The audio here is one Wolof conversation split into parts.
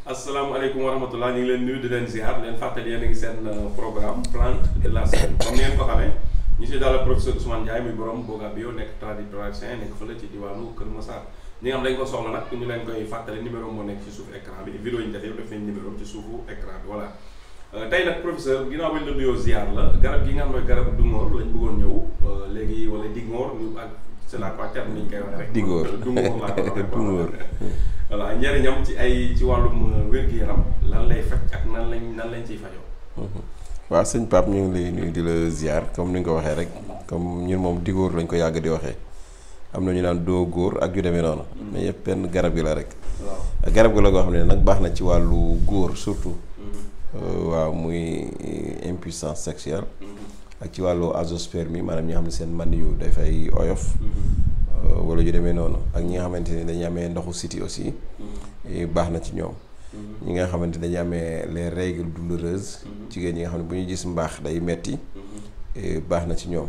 asalaamaaleykum wa rahmatulah ñu ngi leen nuyu di leen ziar leen fàttali yéen a ngi seen programme plante de la semaine comme ni ngeen ko xamee ñu si daal professeur Ousmane Ndiaye muy borom Boga Bio nekk tradipraticien nekk fële ci diwaanu Kër Massar ñi nga xam dañ ko soxla nag ñu leen koy fàttali numéro moo nekk ci suufu écran bi vidéo yi ñu def yëpp def nañ numéro ci suufu écran bi voilà. tey nag professeur ginnaaw bañ la nuyoo ziar la garab gi nga xam ne garab dungóor lañ bëggoon ñëw léegi wala digóor ñu ak c'est la quoi terme ni ñu koy waxee rek. digóor dungóor laa ko waxee dungóor voilà njëriñam ci wàllum wér-gu-yaram lan lay faj ak nan lañ ciy fajoo. waaw sëñ Pape ñu ngi lay nuyu di la ziar comme ni nga ko waxee rek comme ñun moom digóor lañ ko yàgg di waxee am na ñu naan doo góor ak yu demee noonu. mais yëpp benn garab gi la rek. waaw garab gi la goo xam ne nag baax na ci wàllu góor surtout. waaw muy impuissance sexuelle. ak ci wàllu azoospermie maanaam ñi nga xam ne seen man yu dafay oyof. wala yu demee noonu ak ñi nga xamante ni dañuy amee ndoxu siti aussi. baax na ci ñoom. ñi nga xamante dañuy amee les règles douloureuses. jigéen ñi nga xam ne bu ñu gis mbaax day metti baax na ci ñoom.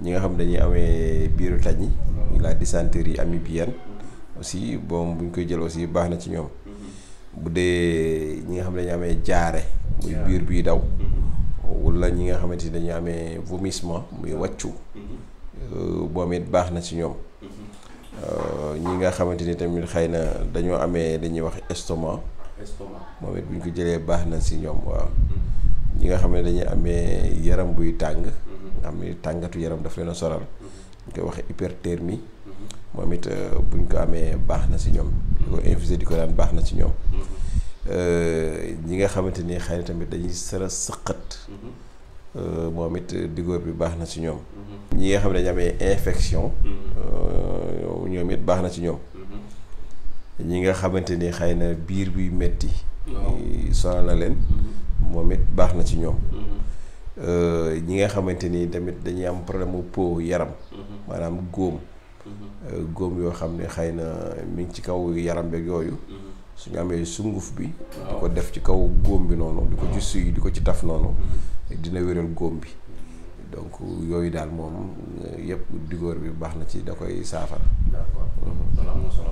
ñi nga xam ne dañuy amee biiru tañ yi. la dysenterie amibienne. aussi bon bu ñu koy jël aussi baax na ci ñoom. bu dee ñi nga xam ne dañuy amee jaare muy biir biy daw. wala ñi nga xamante ni dañuy amee vomissement muy wàccu. moom it baax na ci ñoom. ñi nga xamante ni tamit xëy na dañoo amee dañuy wax estomac. moom it bu ñu ko jëlee baax na ci ñoom waaw. ñi nga xam ne dañuy amee yaram buy tàng. nga xam ne tàngatu yaram daf leen a soral. ñu koy wax hyperthermie. moom it bu ñu ko amee baax na ci ñoom. di ko infusé di ko daan baax na ci ñoom. ñi nga xamante ni xëy na tamit dañuy sëqat. moom it digóor bi baax na ci ñoom. ñi nga xam ne dañu amee infection. ñoom it baax na ci ñoom. ñi nga xamante ni xëy na biir buy metti sonal na leen. moom it baax na ci ñoom. ñi nga xamante ni tamit dañuy am problème mu peau yaram. maanaam góom. góom yoo xam ne xëy na mi ngi ci kaw yaram beeg yooyu. suñu amee sunguf bi. di ko def ci kaw góom bi noonu di ko ci suy di ko ci taf noonu. dina wéral góom bi donc yooyu daal moom yëpp digóor bi baax na ci da koy saafara. d'accord loolu am na solo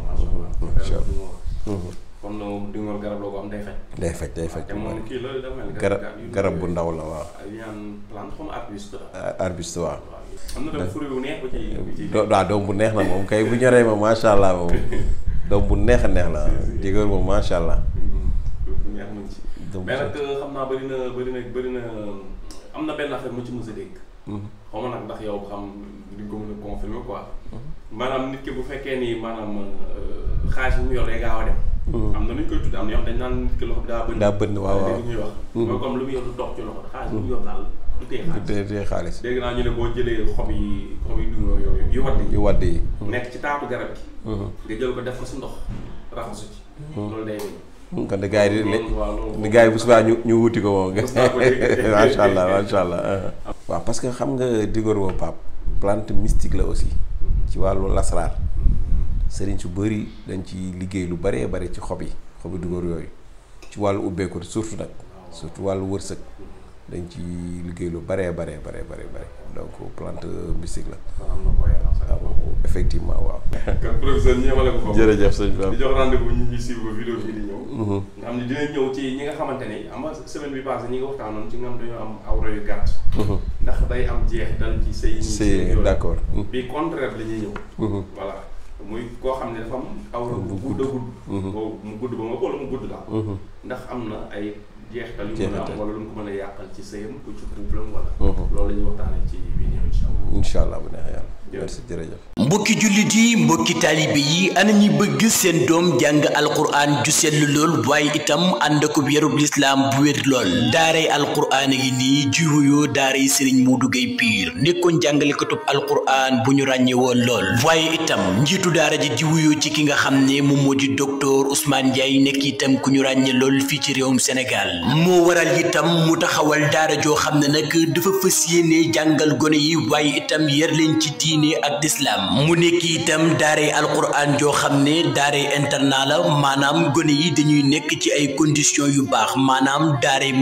macha allah. kon digóor garab la ko am day faj. day faj te moom kii la dafa mel garab bu ndaw la waaw. ñaan plante comme arbuste la. arbuste waaw. am na tam fruit bu neex bu ci. waaw doom bu neex na moom kay bu ñoree ma macha allah moom doom bu neex a neex la digóor moom macha allah. neex nañ ci. mais nag xam naa bëri na am na benn affaire mu ci mës a dégg. xaw ma nag ndax yow xam duñ ko mën a confirmer quoi. maanaam nit ki bu fekkee ni maanaam xaalis bu mu yor day gaaw a dem. am na nu ñu koy tuddee am na yoo xam dañ naan nit ki loxo bi daa bënn. waaw waaw ñuy wax. mooy comme lu mu yor du dox ci loxo xaalis bu mu yor daal du téye xaalis. dégg naa ñu ne boo jëlee xob yi dungóor yooyu yu wadd yi. nekk ci taatu garab gi. nga jël ko def ko si ndox raxasu ci. loolu day weñ. kon de gars yi bu subaa ñu wuti ko moom. macha allah. waaw parce que xam nga digóor boobu Pape plante mystique la aussi ci wàllu lasraar sëriñ su bëri dañ ci liggéey lu bëree bëri ci xobi digóor yooyu ci wàllu ubbeeku surtout nag surtout wàllu wërsëg dañ ci liggéey lu bëree bëri donc plante mystique la. waaw effectivement waaw. kon professeur ñu yemale ko foofu. jërëjëf sëñ Pape di jox rendez-vous ñu ñuy suivre vidéo bi di ñëw. nga xam ne dinañ ñëw ci ñi nga xamante ni am semaine bi passée ñi nga waxtaanoon ci nga xam dañoo am awra yu gàtt. ndax day am jeexital ci sëy d'accord. bi contraire la ñuy ñëw. voilà muy koo xam ne dafa am awra bu gudd a gudd. mu gudd ba nga wala mu gudd daal. ndax am na ay jeexital yu mën a am wala lu mu ko mën a yàqal ci sëyam ku ci problème wala. loolu la ñuy waxtaanee ci vidéo incha allah bu neexee yàlla. merci jërëjëf. mbokki jullit yi mbokki taalibe yi ana ñi bëgg seen doom jàng alquran ju sell lool waaye itam ànd ak yarub lislaam bu wér lool daaray alquran yi nii ji wuyoo daaray Serigne Modou Gueye Pire nekkoon jàngalekatub alquran bu ñu ràññee woon lool waaye itam njiitu daara ji ji wuyoo ci ki nga xam ne moom moo di docteur Ousmane Ndiaye nekk itam ku ñu ràññee lool fii ci réewum Sénégal moo waral itam mu taxawal daara joo xam ne nag dafa fas yéene jàngal gone yi waaye itam yar leen ci diine ak lislaam mu nekk itam daaray alquran joo xam ne daaray internat la maanaam gone yi dañuy nekk ci ay conditions yu baax maanaam daaray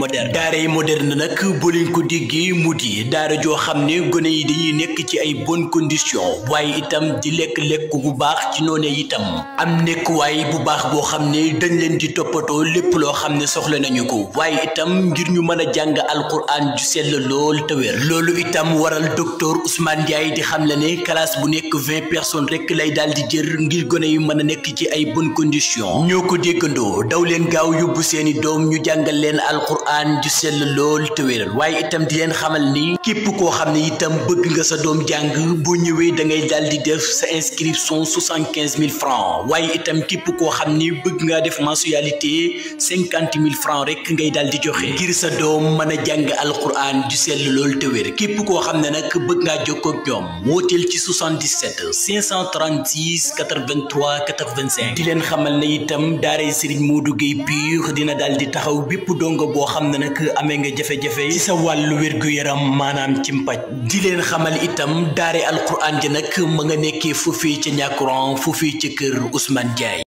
moderne nag boo leen ko déggee mu di daara joo xam ne gone yi dañuy nekk ci ay bonnes conditions waaye itam di lekk bu baax ci noone itam am nekkuwaay bu baax boo xam ne dañ leen di toppatoo lépp loo xam ne soxla nañu ko waaye itam ngir ñu mën a jàng alquran ju sell lool te wér loolu itam waral docteur Ousmane Ndiaye di xam le ne classe bu nekk 20 personnes rek lay daal di jër ngir gone yu mën a nekk ci ay bonnes conditions ñoo ko déggandoo daw leen gaaw yóbbu seeni doom ñu jàngal leen alquran ju sell lool te wér waaye itam di leen xamal ni képp koo xam ne itam bëgg nga sa doom jàng boo ñëwee da ngay daal di def sa inscription 75 000 francs waaye itam képp koo xam ni bëgg ngaa def mensualité 50 000 francs rek ngay daal di joxe ngir sa doom mën a jàng alquran ju sell lool te wér képp koo xam ne nag bëgg ngaa jokkoo ak ñoom wooteel ci 77 536 83 85 di leen xamal ne itam daaray Serigne Modou Gueye Pire dina daal di taxaw bépp dongo boo xam ne nag amee nga jafe-jafe ci sa wàllu wér-gu-yaram maanaam ci mpaj di leen xamal itam daaray alquran ji nag ma nga nekkee foofii ca Ñàkkuran foofii ca kër Ousmane Ndiaye